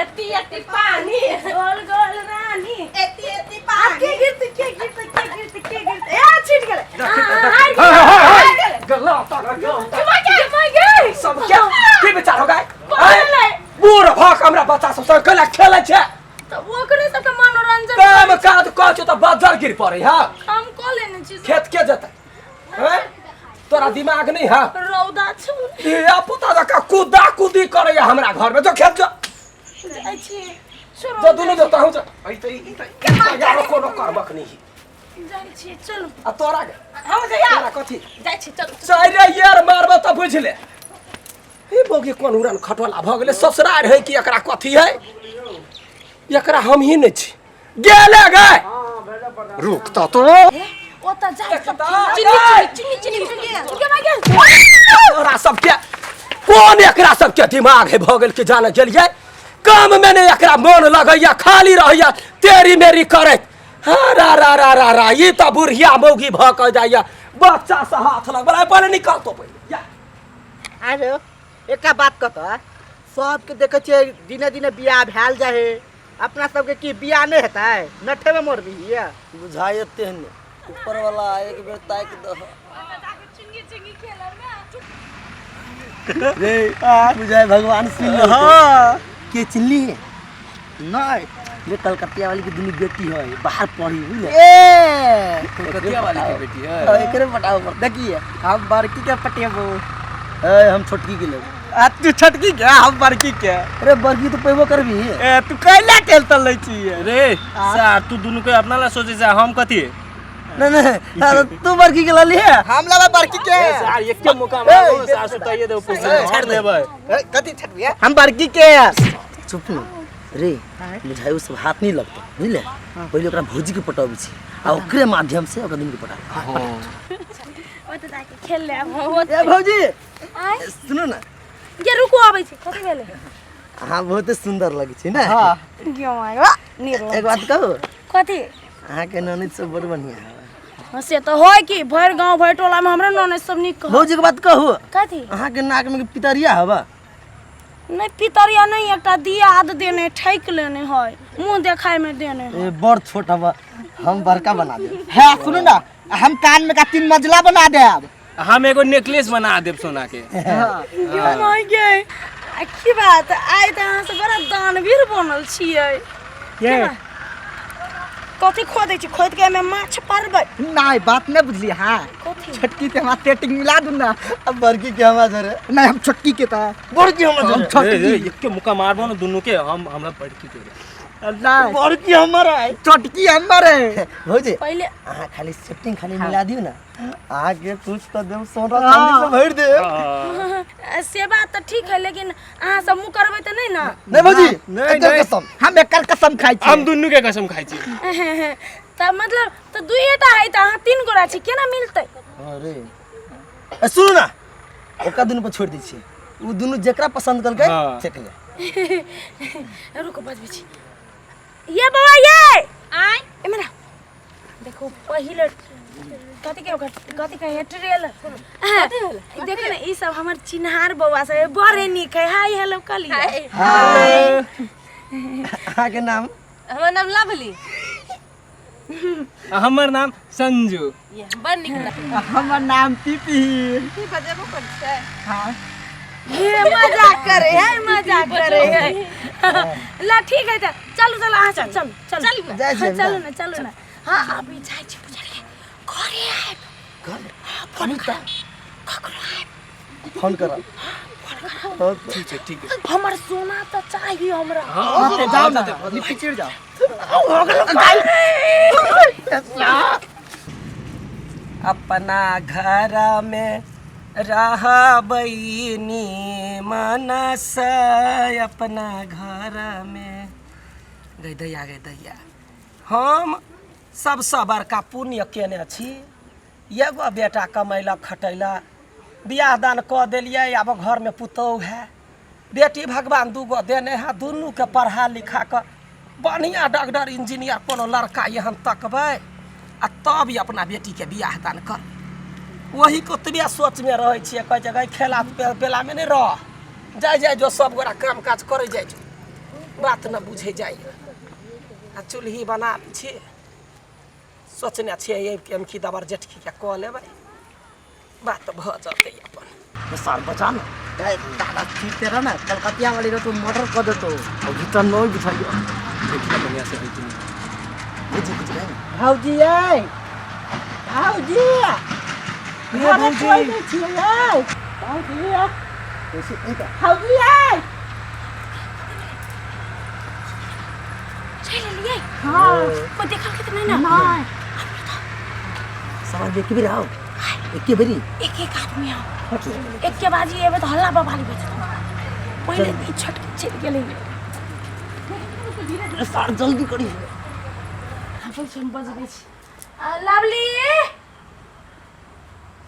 एती एती पानी गोल गोल रानी एती एती पानी के गिरते के गिरते के गिरते के गिरते ए छीट गेलै गला तोरा गे सब क्या की विचार हो गए पड़लै। बूढ़ भऽ कऽ हमरा बच्चा सब संग कैला खेलै छै तऽ ओकरे सबके मनोरंजन काम काज कह छौ तऽ बजर गिर पड़ै है हम कऽ लेने छी खेत के जेतै हैं? तोरा दिमाग नहीं है रौदा छौ धिया पुता जकाँ कुदा कुदी करैया हमरा घर में जो खेत जो जाइ छी जो दुनू जो तहु जो ऐ त ई त ई त यारो कोनो कर्मक नहीं जाइ छी चलू आ तोरा के हम जइया तोरा कथी जाइ छी चलू चारि यार मारब तऽ बुझि ले हे बोगी कोन उड़न खटोला भऽ गेलै ससुरार है कि एकरा कथी है एकरा हम ही नहि छी गेले गए रुक तऽ तो ओतऽ जाइ सब चीनी, चीनी चीनी चीनी के माय गेल तोरा सबके कोन एकरा सबके दिमाग है भऽ गेल कि जाने गेलियै काम में नहि एकरा मन लगैया खाली रहैया तेरी मेरी करैत हाँ रा रा रा रा रा ई तऽ बुढ़िया मौगी भऽ कऽ जाइया बच्चा से हाथ लगबला पहिले निकल तो पहिले जा। अरे एकटा बात कह सबके देखै छियै दिने दिने बियाह भेल जाइ है अपना सबके की बियाह नहि हेतै नठेमे मरबिही बुझाइ तेहने ऊपर वाला एक बेर ताकि दह चुंगी चुंगी खेलब ने रे बुझाइ भगवान सुन हाँ के चिल्ली नहीं रे कलकतिया वाली के दुनू बेटी है बाहर पढ़ी बुझले ए कलकतिया वाली के बेटी है हाँ, एकरे पटाओ पर देखिए हम बड़की के पटेबो ए हम छोटकी के लेब आ तू छोटकी के हम बड़की के अरे बड़की तो पेबो करबी ए तू कैला टेंशन लै छियै रे सार तू दुनू के अपना ला सोचे जा हम कथी नहीं नहीं अरे तू बड़की के लली है हम लेबै बड़की के सार एके मौका मांगो सार सुताइए देबो पैसा छाड़ दे। देबै ए, कथी छटबिया हम बड़की के चुप न रे बुझाइ उ सब हाथ नहीं लगतो बुझले पहिले ओकरा भौजी के पटाबै छी आ ओकरे माध्यम से ओकरा दुनू के पटाबै ओतऽ जाके खेल लेब हो ए भौजी आय सुनू ना ये रुको आबै छी कथी भेलै अहाँ बहुते सुंदर लगै छी ने हां गे my वाह निरो एक बात कहू कथी अहाँके ननद सब बड़ बढ़िया है हाँ, से तऽ होय कि भरि गाँव भरि टोला में हमरा ननद सब नीक कहत। भौजी के बात कहू कथी अहाँके नाक में पितरिया हवा नहि पितरिया नहि एकटा दियाद देने ठकि लेने है मुँह देखाय में देने है ए बड़ छोट हवा हम बड़का बना देब है सुनू ना हम कान में का तीन मजला बना देब हम एगो नेकलेस बना देब सोना के गे my गे आ की बात आइ तऽ अहाँ सब बड़ा दानवीर बनल छियै के कथी खोदै छी खोद के एहिमे माछ पारबै नहीं बात नहीं बुझली हाँ कथी छोटकी के हमरा सेटिंग मिला दू ना अब बड़की के हमरा जरे नहीं हम छोटकी के था बड़की हमरा हम जरे छोटकी एके मुक्का मारबो ना दुनू के हम हमरा बड़की के नहीं बड़की हमर है छोटकी हमर है भौजी पहिले अहाँ खाली सेटिंग खाली मिला दियौ ना अहाँके कुछ तऽ देब सोना चांदी से भरि देब से बात तऽ ठीक है लेकिन अहाँ सब मुँह करबै तऽ नहि ने नहीं भौजी नहीं, एकर नहीं। कसम हम एकर कसम खाइ छी हम दुनू के कसम खाइ छी तऽ मतलब तऽ दुइएटा है तऽ अहाँ तीन गोरा छी केना मिलतै अरे ए, सुनू ना ओकरा दुनू पर छोड़ि दै छियै ओ दुनू जेकरा पसंद करलकै हाँ। से ले रुको बजबै छी ये बाबा ये आय एमरा देखो पहिले कथी के ओकर कथी कहे ट्रेलर देखो ना ई सब हमर चिन्हार बौआ सब है, बड़े नीक है हाय हेलो कलिया हाय अहाँके नाम हमर नाम लवली आ हमर नाम संजू ये बड़ नीक नाम हमर नाम पीपी की बजेबो करै छै हाँ हे मजाक करे है मजाक करे है ला ठीक है त चलू चलू अहाँ सब चलू चलू चलू ना। जाइ छियै हाँ, चलू ना चलू ना हाँ अभी जाइ छी बुझलियै घरे आयब हाँ, फोन करब ककरो आयब फोन करब ठीक छै ठीक है हमर सोना तऽ चाही हमरा हाँ हाँ, जाओ ना पिछड़ जाओ अपना घर में रहबै मनस अपना घर में गै दैया गै दैया हम सबसँ बड़का पुण्य केने छी एगो बेटा कमैलक खटैलक बियाह दान कऽ देलियै आब घरमे पुतोहु है बेटी भगवान दूगो देने है दुनूके पढ़ा लिखा कऽ बढ़िआँ डॉक्टर इंजीनियर कोनो लड़का एहन तकबै आ तब ई अपना बेटीके बियाह दान करबै वही ओतबे सोचमे रहै छियै कहै छै गै खेला पेलामे नहि रह जाइ जाइ जो सब गोरा काम काज करै जाइ जो बात न बुझै जाइए आ चूल्ही बना लै छी सोचने छियै आबि के अमखी दबर जेठकी के कऽ लेबै बात भऽ जेतै अपन। सार बचा ना। ए, दादा ठीक तेरा ना कलकतिया वाली रहो तो मर्डर कर देतो। अभी तो नहीं बुझाइयो। देखिए बढ़िया से है कि नहीं। बुझी बुझी रहे। भौजी ए भौजी ये भौजी। कोई नहीं छियै ए भौजी भौजी ए चलि एलियै। हां, कोई देखल के त नहीं ना? नहीं। सामान एक बेर आओ, एक बेरी एक एक आदमी आओ, एक के बाजी एबे त हल्ला बवाली बजत। पहिले ई छटके चलि गेलै। सार जल्दी करी। हम बजबै छी। लवली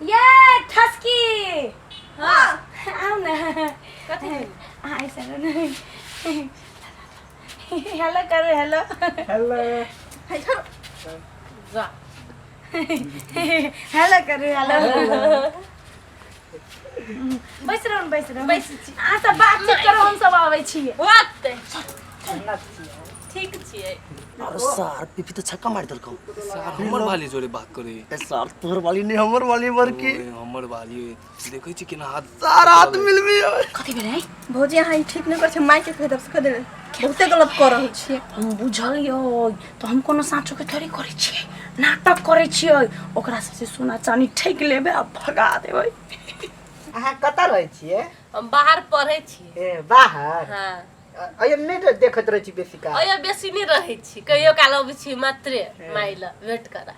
ये ठसकी। हाँ आउ न। कथी? अहाँ ऐसे न हेलो करू। हेलो हेलो जा हेलो करू। हेलो बैस रहू, बैस रहू, बैस छी। अहाँ सब बातचीत करू, हम सब आबै छियै। होतै ठीक छियै। अरे सार पीपी तो छक्का मार देलकौ। सार हमर वाली जोरे बात करे। ए सार तोहर वाली नहीं हमर वाली बड़की। ओए, हमर वाली देखै छी केना हाथ सार हाथ मिलबी। कथी भेलै भौजी? अहाँ ई ठीक नहि करै छै, माय के कहि देब से कहि देबै, बहुते गलत कऽ रहल छियै। हम बुझलियै तऽ हम कोनो साँचोके थोड़े करै छियै, नाटक करै छियै। ओकरा सबसे सोना चानी ठकि लेबै आ भगा देबै। अहाँ कतऽ रहै छियै? हम बाहर पढ़ै छियै। ए बाहर? हाँ। अये नहि देखैत रहै छी बेसी काल? अयो बेसी नहि रहै छी, कहियो काल अबै छी मात्रे माय लग भेंट करा।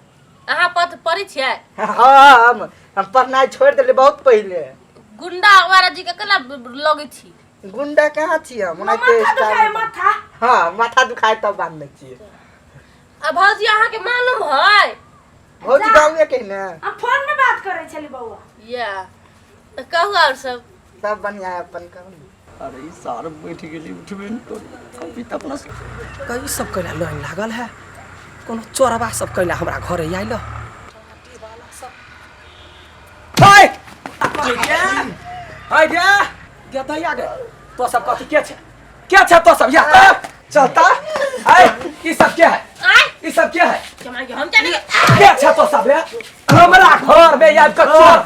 अहाँ पथ पढ़ै छियै? हाँ, हम पढ़नाइ छोड़ि देलियै बहुत पहिले। गुंडा आवारा जी के केना लगै छी? गुंडा कहाँ छी हम? ओनाहिते माथा दुखाय स्टाइल। माथा। हाँ माथा दुखाय तब बांधने छियै। आ भौजी अहाँके मालूम है? भौजी गाँवे के ने। हम फोन में बात करै छली बौआ। या तऽ कहू आओर सब? सब बढ़िया है अपन कहू ने। अरे ई सार बैठ गेली उठबे नहीं करी। अभी तो अपना कई सब कैला लाइन लागल है, कोनो चोरबा सब कैला हमरा घरे आयल। हाय हाय गे गे दैया गे, तो सब कथी के छै के छै तो सब या चलता। हाय ई सब के है? आय ई सब के है? हम जाने के छै तो सब रे? हमरा घर में आबि के चोर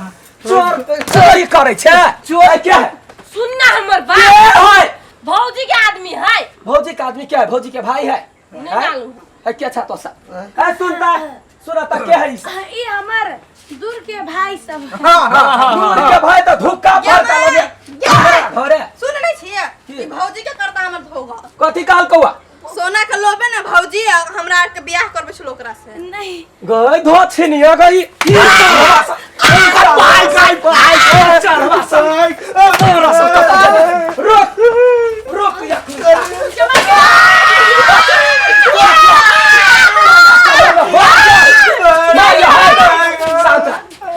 चोर चोरी करै छै। चोर के है? सुनना हमर के बात। है? भौजी के आदमी है। भौजी के आदमी क्या है? भौजी के भाई है? नहीं मालूम है क्या छा तो सब है? सुनता सुनता के है ई सब? ई हमर दूर के भाई सब है। दूर के भाई तो धुक्का फरका लगे हमरा घरे। सुन नहीं छियै ई भौजी के करता हमर भौगा। कथी कहल कौआ? सोना के लोबे ने भौजी हमरा आर के बियाह करबै छल ओकरा से। नहीं गई धो छिनिया गई ई चढ़वा सब पाई पाई पाई चढ़वा सब तोरा सब कतऽ जेबै? रुक रुक या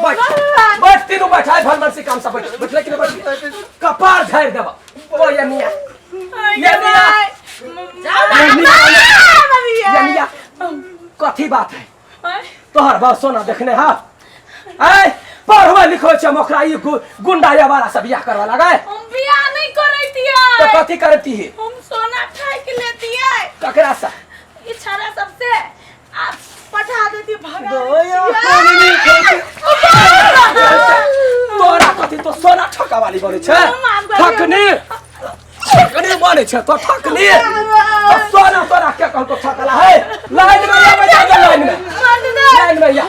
बैठ बैठ तीनू बैठ आइ भनभन से काम से बैठ बैठले कि नहीं बैठ कपार झाड़ि देबा ओ ये मियां ये मियां ये मियां कथी बात है तोहर बाप सोना देखने हा? ऐ पढ़बै लिखबै छै हम ओकरा ई गुंडा या वाला सब बियाह करवा लगे। हम बियाह नहीं करैतियै। तो कथी करती है? हम सोना ठकि लेतियै। ककरा से? ई छड़ा सबसे आ पठा देती भगा। तोरा कथी तो सोना ठका वाली बनै छै? ठकनी ठकनी बनै छै तो ठकनी तो सोना तोरा के कहलको ठकला है? लाइन में आबै जा लाइन में लाइन में या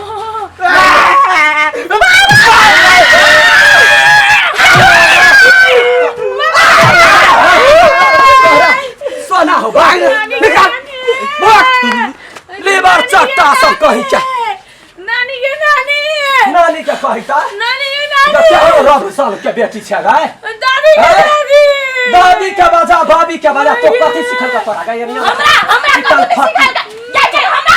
सोना हो भाग निकाल भाग लेबर चट्टा सब कही के नानी के नानी नानी के कही ता नानी के नानी के रब साल के बेटी छै गाय दादी के दादी दादी के बजा भाभी के बजा तो कथी सिखल का तोरा गाय हमरा हमरा कथू नहीं सिखल का जा जा हमरा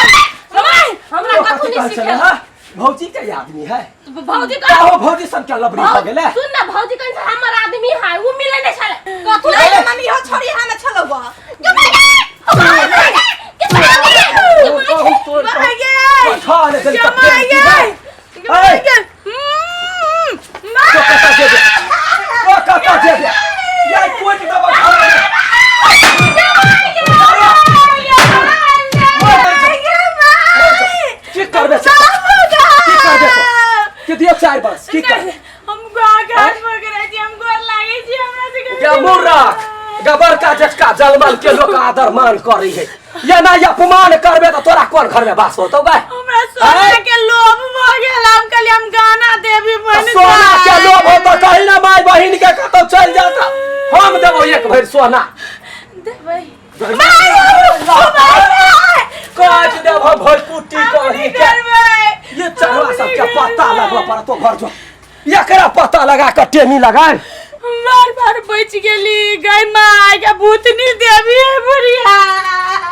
हमरा हमरा कथू नहीं सिखल। भौजी के आदमी है भौजी का हो भौजी सन के लबड़ी हो गेले। सुन ना भौजी कन हमर आदमी है उ मिले नहीं छले कथू नहीं मम्मी हो छोड़ी हम छलो बा। तो कता दे दे तो कता दे दे या कोई दबा गे मूर्ख, गे बड़का जेठका जलमल के लोक आदर मान करै है, ये ना अपमान करबे तऽ तोरा कोन घर में बास होतौ गे? हमरा सोना के लोभ भ गेल, हम कहलियै हम गाना देवी बन सोना के लोभ हो तऽ कही ना माय बहिन के कतौ चलि जाता, हम देबौ एक भरि सोना। देबै। काट देबो भरकुटी कही के। करबै। ये चढ़वा सबके पता लगबऽ पड़तो, घर जो एकरा पता लगा कऽ टेमी लगाय। बार बार बच गेली गई माय के, भूतनी देवी है बुढ़िया।